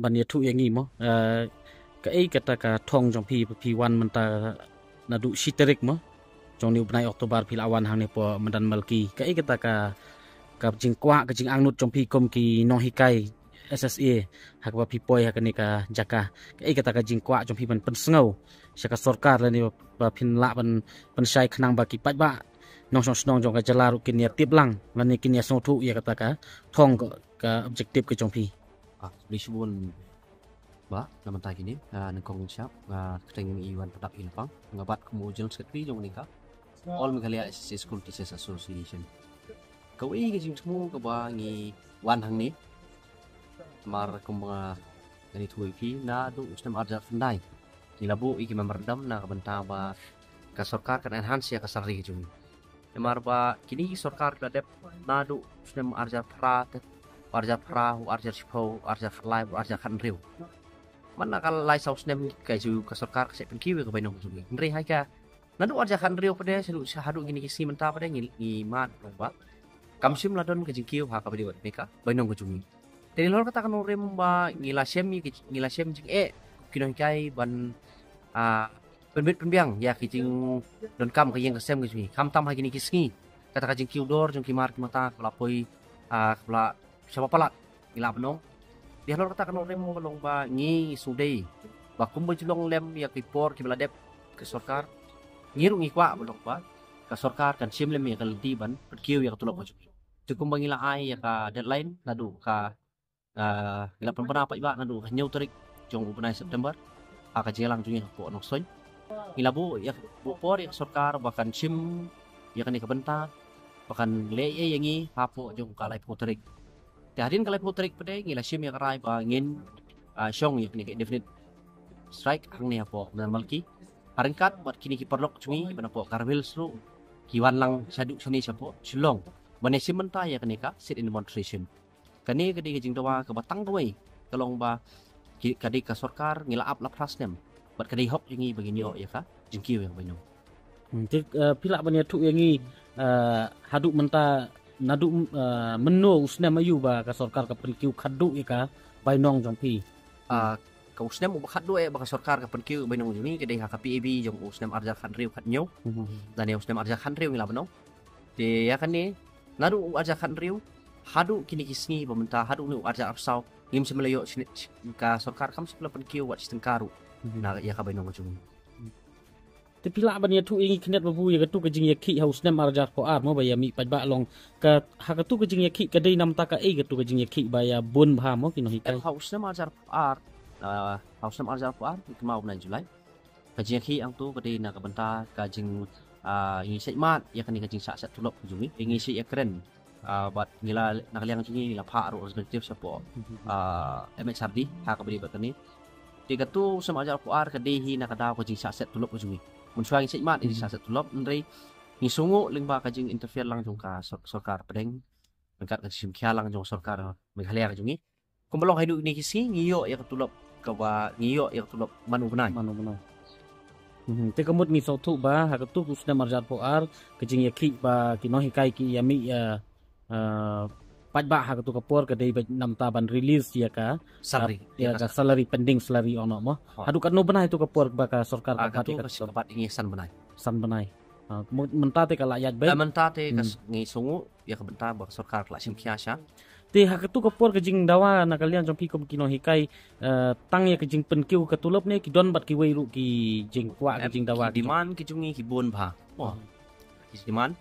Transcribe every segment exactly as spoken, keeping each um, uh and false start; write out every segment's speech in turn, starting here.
Ban ïathuh ïa ngi mo, kaei kata ka thong jong phi ba phi wan mynta naduh shi tarik mo jong une u bnai October phi la wan hangne hapoh Madan Malki, kaei kata ka ka jingkwah ka jingangnud jong phi kum ki nonghikai S S A ha kaba phi poi ha kane ka jaka? Kaei kata ka jingkwah jong phi ban pynsngew sha ka sorkar lane ba phin lah ban pynshai khnang ba ki paidbah nongshong shnong jong ka jylla ruh kin ïa tip lang lane kin ïa sngewthuh ïa kata ka thong ka objective ka jong phi? Ah, khublei shibun. Ba na mynta kine, ah, nyngkong shap, ah, kyrteng ïa i Wan Padap Ilpang, nga bat kum u General Secretary jong ka All Meghalaya S S A School Teachers Association. Kawei ka jingthmu kaba ngi wan hangne, mar kumba nga ïathuh ïa phi, naduh u snem arhajar khyndai ngi la buh ïa ki memorandum na ka bynta ba ka sorkar kan enhance ïa ka salary ka jong ngi. Namar ba kine ki sorkar ki la dep naduh u snem arhajar phra te, arhajar phra, u arhajar shiphew, arhajar khatlai, u arhajar khathynriew. Man la ka lai saw snem ka ju ka sorkar ka shu pynkiew ïa ka bainong ka jong ngi. Hynrei ha ka naduh arhajar khathynriew pat de sha haduh kine ki sngi mynta pat de ngi, ngi mad long ba kam shym la don ka jingkiew ha kaba ïadei bad ka bainong ka jong ngi. Te halor kata ka nongrim ba ngi la shem ïa ki, ngi la shem jingeh ki nonghikai ban, ah, pynbit pynbiang ïa ki jingdonkam ka ïing ka sem ka jong ngi, khamtam ha kine ki sngi. Kata ka jingkiew dor jong ki mar ki mata kaba la poi, ah, kaba la shaba palat, ngi lah ban ong. Te halor kata ka nongrim ba long ba ngi sngewdei ba kumba ju long lem ïa ki por kiba la dep ka sorkar, ngi ruh ngi kwah ba long ba ka sorkar kan shim lem ïa ka lynti ban pynkiew ïa ka tulop ka jong ngi. Te kumba ngi la ai ïa ka deadline naduh ka, ah, ngi la pynbna paidbah naduh ka hynñiew tarik jong u bnai September ha ka jingïalang jong ngi hapoh Nongstoiñ. Ngi la buh ïa, buh por ïa ka sorkar ba kan shim ïa kane ka bynta, ba kan leh ei ïa ngi hapoh jong ka laiphew tarik. Te hadien ka laiphew tarik pat de ngi la shim ïa ka rai ba ngin, ah, shong ïa kane ka indefinite strike hangne hapoh Madan Malki, ha ryngkat bad kine ki paralok jong ngi ba na hapoh Garo Hills ruh ki wan lang shaduh shane shapoh Shillong ban ïa shim bynta ïa kane ka sit-in demonstration. Kane ka dei ka jingdawa kaba tang kawei, ka long ba ki, ka dei ka sorkar ngi la ap la phra snem, bad ka dei hok ïa ngi ba ngin ïoh ïa ka jingkiew ïa ka bainong. Hmm, te, eh, phi lah ban ïathuh ïa ngi, eh, haduh mynta naduh, eh, mynno u snem aïu ba ka sorkar ka pynkiew khatduh ïa ka bainong jong phi? Ah, ka u snem uba khatduh eh ba ka sorkar ka pynkiew ïa ka bainong jong ngi ka dei ha ka P A B jong u snem arhajar khathynriew khathynñiew. Hmm. Lane u snem arhajar khathynriew ngi lah ban ong. Te ïa kane, naduh u arhajar khathynriew haduh kine ki sngi ba mynta, haduh une u arhajar arphew saw, ngim shym la ïoh shini, shi-, ka sorkar kam shym la pynkiew wat shi tyngka ruh, hmm, na ïa ka bainong ka jong ngi. Te phi lah ban ïathuh ïa ngi khyndiat ba bun ïa katu ka jingïakhih ha u snem arhajar arphew ar mo ba ïa mih paidbah long, ka, ha katu ka jingïakhih ka dei namar kaei katu ka jingïakhih ba ïa bun bha mo ki nonghikai? Ha u snem arhajar arphew ar, ah, ha u snem arhajar arphew ar, ki kynmaw u bnai July. Ka jingïakhih hangtu ka dei na ka bynta ka jing, ah, ngi shait mad ïa kane ka jingshah set tulop ka jong ngi, ngi shait ïakren, ah, bad ngi la, na ka liang jong ngi ngi la phah ruh representative shapoh, ah, M H R D ha kaba ïadei bad kane. Te katu u snem arhajar arphew ar ka dei hi na ka daw ka jingshah set tulop ka jong ngi. Mynshuwa ngi shait mad ïa ka jingshah set tulop, hynrei ngi sngew lyngba ka jinginterfere lang jong ka sor-, sorkar pdeng, ryngkat ka jingshim khia lang jong sorkar Meghalaya ka jong ngi. Kumba long haduh kine ki sngi ngi ïoh ïa ka tulop kaba, ngi ïoh ïa ka tulop man u bnai. Man u bnai. Mhm. Te ka mut ngi sngewthuh ba ha katu u snem arhajar arphew ar ka jingïakhih ba ki nonghikai ki ïa mih, eh, eh, paidbah ha katu ka por ka dei ba namar ban release ïa ka salary, ïa ka salary, pending salary ong noh mo. Ha. Haduh katno bnai tu ka por ba ka sorkar ka bat ïa ka tulop? Ka bat ïa ngi san bnai. San bnai. Ah, mynta te ka la ïaid beit. Ah, mynta te ka, hmm, ngi sngew ïa ka bynta ba ka sorkar ka la shim khia sha. Te ha katu ka por ka jingdawa na ka liang jong phi kum ki nonghikai, eh, tang ïa ka jingpynkiew ka tulop ne ki don bad kiwei ruh ki jingkwah, ki jingdawa, ki demand ki jong ngi ki bun bha. Oh. Ki demand,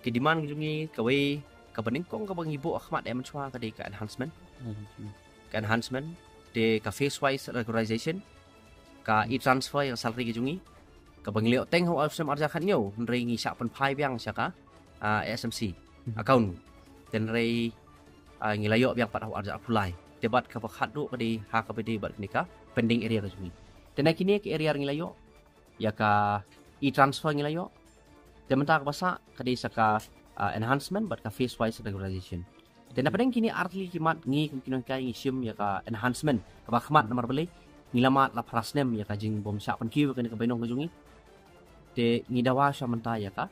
ki demand ki jong ngi kawei kaba nyngkong kaba ngi buh ha khmat eh mynshuwa ka dei ka enhancement. Hmm. Ka enhancement, te ka phase wise regularization, ka e-transfer ïa ka salary ka jong ngi, kaba ngi la ïoh teng ha u snem arhajar khathynñiew, hynrei ngi shah pynphai biang sha ka, ah, A S M C, hmm, account. Te hynrei, ah, ngi la ïoh biang pat ha u arhajar arphew lai. Te bad kaba khatduh ka dei ha kaba ïadei bad kane ka pending arrear ka jong ngi. Te na kine ki arrear ngi la ïoh, ïa ka e-transfer ngi la ïoh. Te mynta kaba sah ka dei sa ka, ah, enhancement bad ka phase wise regularization. Te na pdeng kine artylli ki mat ngi kum ki nonghikai ngi shim ïa ka enhancement kaba khmat namar balei ngi la mad la phra snem ïa ka jingbym shah pynkiew ïa kane ka bainong ka jong ngi. Te ngi dawa sha mynta ïa ka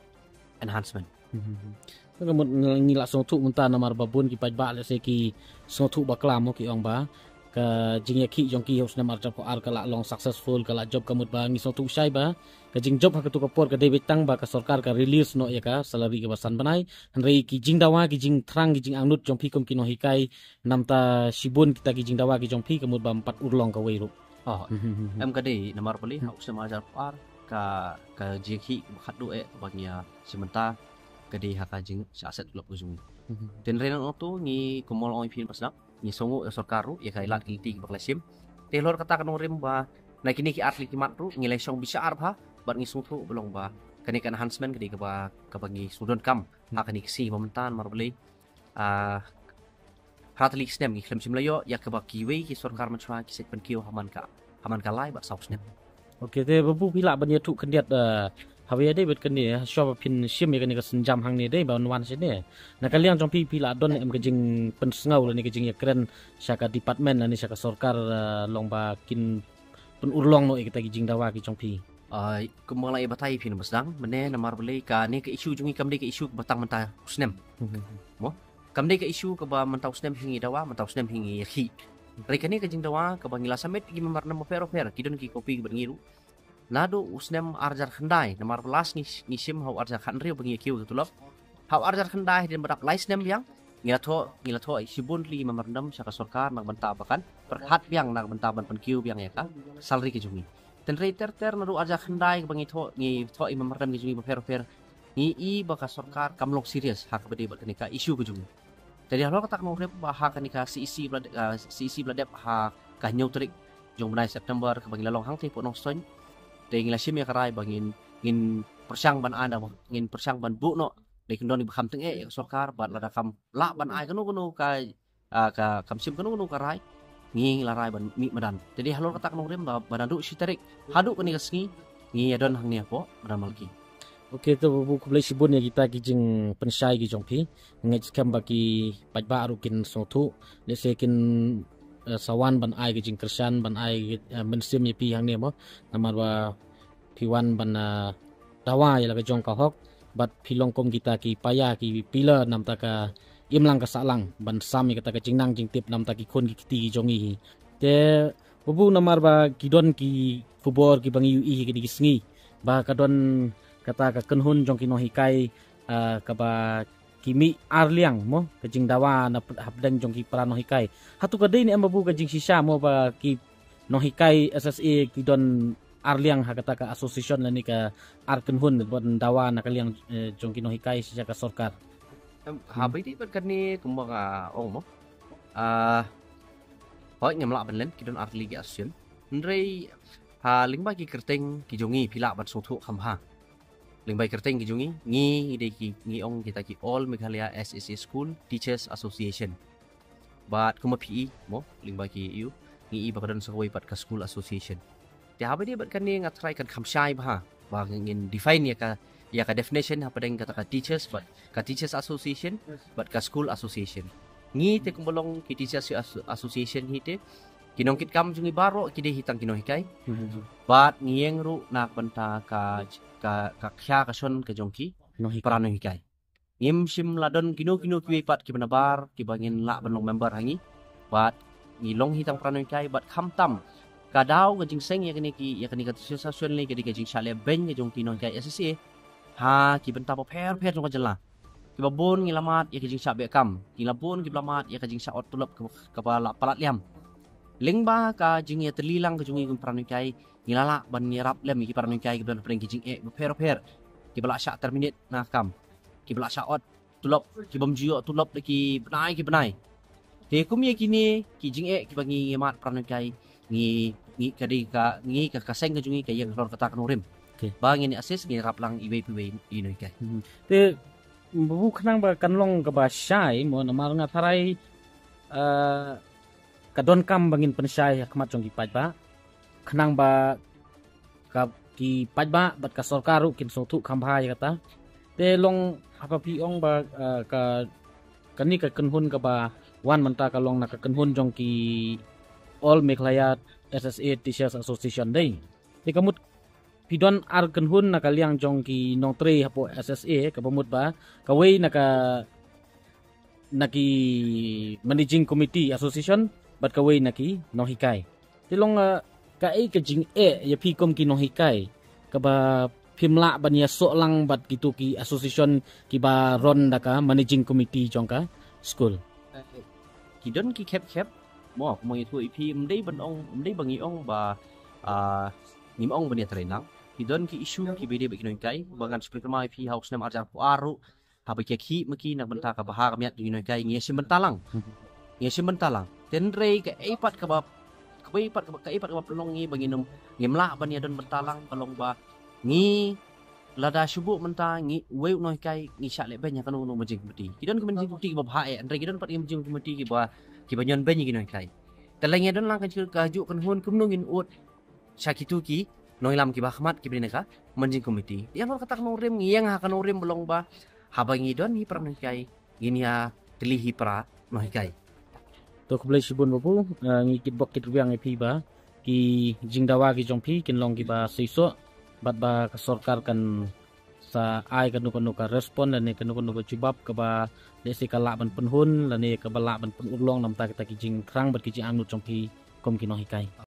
enhancement. Mhm. Ka mut ngi la sngewthuh mynta namar ba bun ki paidbah lehse ki sngewthuh bakla mo ki ong ba ka jingïakhih jong ki ha u snem arhajar arphew ar ka la long successful, ka la jop, ka mut ba ngi sngewthuh shai ba ka jingjop ha katu ka por ka dei beit tang ba ka sorkar ka release noh ïa ka salary kaba san bnai. Hynrei ki jingdawa, ki jingthrang, ki jingangnud jong phi kum ki nonghikai, namta shibun kita ki jingdawa ki jong phi, ka mut ba ym pat urlong kawei ruh. Oh, em ka dei namar balei ha u snem arhajar arphew ar ka, ka jingïakhih ba khatduh eh ba ngi ïa shim bynta ka dei ha ka jingshah set tulop ka jong ngi. Hynrei na nangtu ngi kumba la ong ïa phi mynstep, ngi sngewnguh ïa sorkar ruh ïa ka lad ki lynti kiba ka la shim. Te halor kata ka nongrim ba na kine ki ar tylli ki mat ruh ngi la shong bishar bha bad ngi sngewthuh ba long ba kane ka enhancement ka dei kaba, kaba ngi sngewdonkam ha kane ka sngi ba mynta namar balei, ah, ha tylli ki snem ngi khlem shim la ïoh ïa kaba kiwei ki sorkar mynshwa ki sa pynkiew ha man ka, ha man ka lai bad saw snem. Ok, te Babu, phi lah ban ïathuh khyndiat, eh, haba ïadei bad kane, eh, shuwa ba phin shim ïa kane ka sienjam hangne, dei ban wan shane, na ka liang jong phi, phi lah don em ka jingpynsngew lane ka jingïakren sha ka department lane sha ka sorkar, eh, long ba kin pynurlong noh ïa kita ki jingdawa ki jong phi? Ah, kumba la ïa batai ïa phi na ba sdang mynne, namar balei kane ka issue jong ngi kam dei ka issue ba tang mynta u snem. Mo? Kam dei ka issue kaba mynta u snem hi ngi dawa, mynta u snem hi ngi ïakhih. Hynrei kane ka jingdawa kaba ngi la submit ïa ki memorandum bapher bapher, ki don ki copy bad ngi ruh. Naduh u snem arhajar khyndai, namar ba last ngi, ngi shim ha u arhajar khathynriew ba ngi ïakiew ka tulop. Ha u arhajar khyndai hadien ba dap lai snem biang, ngi la thoh, ngi la thoh shibun tylli memorandum sha ka sorkar na ka bynta ba kan pyrkhat biang na ka bynta ban pynkiew biang ïa ka salary ka jong ngi. Hynrei ter ter naduh arhajar khyndai kaba ngi thoh, ngi thoh ïa memorandum ka jong ngi bapher bapher, ngi i ba ka sorkar kam long serious ha kaba dei bad kane ka issue ka jong ngi. Te halor kata ka nongrim ba ha kane ka C E C ba la, ah, C E C ba la dep ha ka hynñiew tarik jong u bnai September kaba ngi la long hangtei hapoh Nongstoiñ. Te ngi la shim ïa ka rai ba ngin, ngin pyrshang ban ai da, ngin pyrshang ban buh noh da ki kyndon kiba kham tyngeh ïa ka sorkar bad lada kam lah ban ai kano kano ka, ah, ka, kam shim kano kano ka rai, ngi la rai ban mih madan. Te halor kata ka nongrim ba, ba naduh shi tarik haduh kane ka sngi ngi ïa don hangne hapoh Madan Malki. Ok, to Babu, khublei shibun ïa kita ki jingpynshai ki jong phi. Nga ngeit skhem ba ki paidbah ruh kin sngewthuh, lehse kin, eh, sa wan ban ai ki jingkyrshan, ban ai, eh, mynsiem ïa phi hangne mo, namar ba phi wan ban, eh, dawa ïa la ka jong ka hok, bad phi long kum kita ki paia, ki pillar namta ka imlang ka sahlang ban sam ïa kata ka jingnang jingtip namta ki khun ki kti ki jong ngi hi. Te Babu, namar ba ki don ki khubor kiba ngi ïohi ha kine ki sngi ba ka don kata ka kynhun jong ki nonghikai, ah, kaba ki mih ar liang mo, ka jingdawa na pd-, hapdeng jong ki para nonghikai. Hato ka dei ne em Babu ka jingshisha mo ba ki nonghikai S S A ki don ar liang ha kata ka association lane ka ar kynhun ban dawa na ka liang, eh, jong ki nonghikai shisha ka sorkar? Em, ha ba ïadei bad kane kumba nga ong mo, ah, hooid ngam lah ban len, ki don ar tylli ki association. Hynrei ha lyngba ki kyrteng ki jong ngi phi lah ban sngewthuh kham bha. Lyngba ki kyrteng ki jong ngi, ngi dei ki, ngi ong kita ki All Meghalaya S S A School Teachers Association. Bad kumba phi i mo, lyngba ki ïoh, ngi i ba ka don sa kawei pat ka School Association. Te ha ba ïadei bad kane nga tharai kan kham shai bha ba ngin define ïa ka, ïa ka definition hapdeng kata ka teachers bad ka Teachers Association bad ka School Association. Ngi te kumba long ki Teachers Asso-, Association hi te, ki nongkitkam jong ngi baroh ki dei hi tang ki nonghikai. Bad ngi ïeng ruh na ka bynta ka, ka, ka khia ka shon ka jong ki para nonghikai. Ngim shym la don kino kino kiwei pat kiba nabar kiba ngin lah ban long member ha ngi. Bad ngi long hi tang para nonghikai bad khamtam ka daw ka jingseng ïa kane ki, ïa kane ka association ne ka dei ka jingshah leh beiñ ka jong ki nonghikai S S A ha ki bynta bapher bapher jong ka jylla. Kiba bun ngi la mad ïa ka jingshah beh kam, ngi la bun kiba la mad ïa ka jingshah ot tulop kaba, kaba la palat liam. Lyngba ka jingïatylli lang ka jong ngi kum para nonghikai, ngi la lah ban ïarap lem ïa ki para nonghikai kiba don hapdeng ki jingeh bapher bapher, kiba la shah terminate na kam, kiba la shah ot tulop, ki bym ju ïoh tulop da ki bnai ki bnai. Te kum ïa kine ki jingeh kiba ngi ïa mad para nonghikai, ngi, ngi ka dei ka, ngi ka, ka seng ka jong ngi ka ïeng halor kata ka nongrim. Ba ngin ïa assist, ngin ïarap lang iwei pa iwei i nonghikai. Te Babu, khnang ba kan long kaba shai mo, namar nga tharai, eh, ka donkam ba ngin pynshai ha khmat jong ki paidbah, khnang ba ka, ki paidbah bad ka sorkar ruh kin sngewthuh kham bha ïa kata. Te long haba phi ong ba, eh, ka, kane ka kynhun kaba wan mynta ka long na ka kynhun jong ki All Meghalaya S S A Teachers Association dei. Te ka mut phi don ar kynhun na ka liang jong ki nongtrei hapoh S S A, kaba mut ba kawei na ka, na ki managing committee association, bad kawei na ki nonghikai. Te long, uh, kaei ka jingeh ïa phi kum ki nonghikai kaba phim lah ban ïasoh lang bad kitu ki association kiba run da ka managing committee jong ka school? Ki don ki khep khep mo, kumba ngi ïathuh ïa phi, ym dei ban ong, ym dei ba ngi ong ba, ah, ngim ong ban ïatrei lang. Ki don ki issue kiba dei bad ki nonghikai, ba ngan shu pynkynmaw ïa phi ha u snem arhajar arphew ar ruh, haba ki ïakhih ma ki na ka bynta ka bha ka miat ki nonghikai, ngi ïashim bynta lang. Ngi ïashim bynta lang. Hynrei kaei pat kaba, kaei pat kaba, kaei pat kaba pynlong ngi ba ngim, ngim lah ban ïadon bynta lang ka long ba ngi, lada shu buh mynta ngi, wei u nonghikai, ngi shah leh beiñ ha kano kano managing committee. Ki don ki managing committee kiba bha eh, hynrei ki don pat ki managing committee kiba, kiba ñion beiñ ïa ki nonghikai. Te lada ngi don lang ka jingkyrkhu ka juk ka hun, kumno ngin ud sha kitu ki nongïalam kiba ha khmat kiba dei na ka managing committee. Ïa, halor kata ka nongrim, ngi ïeng ha ka nongrim ba long ba haba ngi don hi para nonghikai, ngin ïa kylli hi para nonghikai. To, khublei shibun Babu, uh, ngi kitbok kitrwiang ïa phi ba ki jingdawa ki jong phi kin long kiba seisoh, bad ba ka sorkar kan sa ai kano kano ka respond lane kano kano ka jubab kaba lehse ka lah ban pynhun lane kaba lah ban pynurlong na bynta kita ki jingthrang bad ki jingangnud jong phi kum ki nonghikai.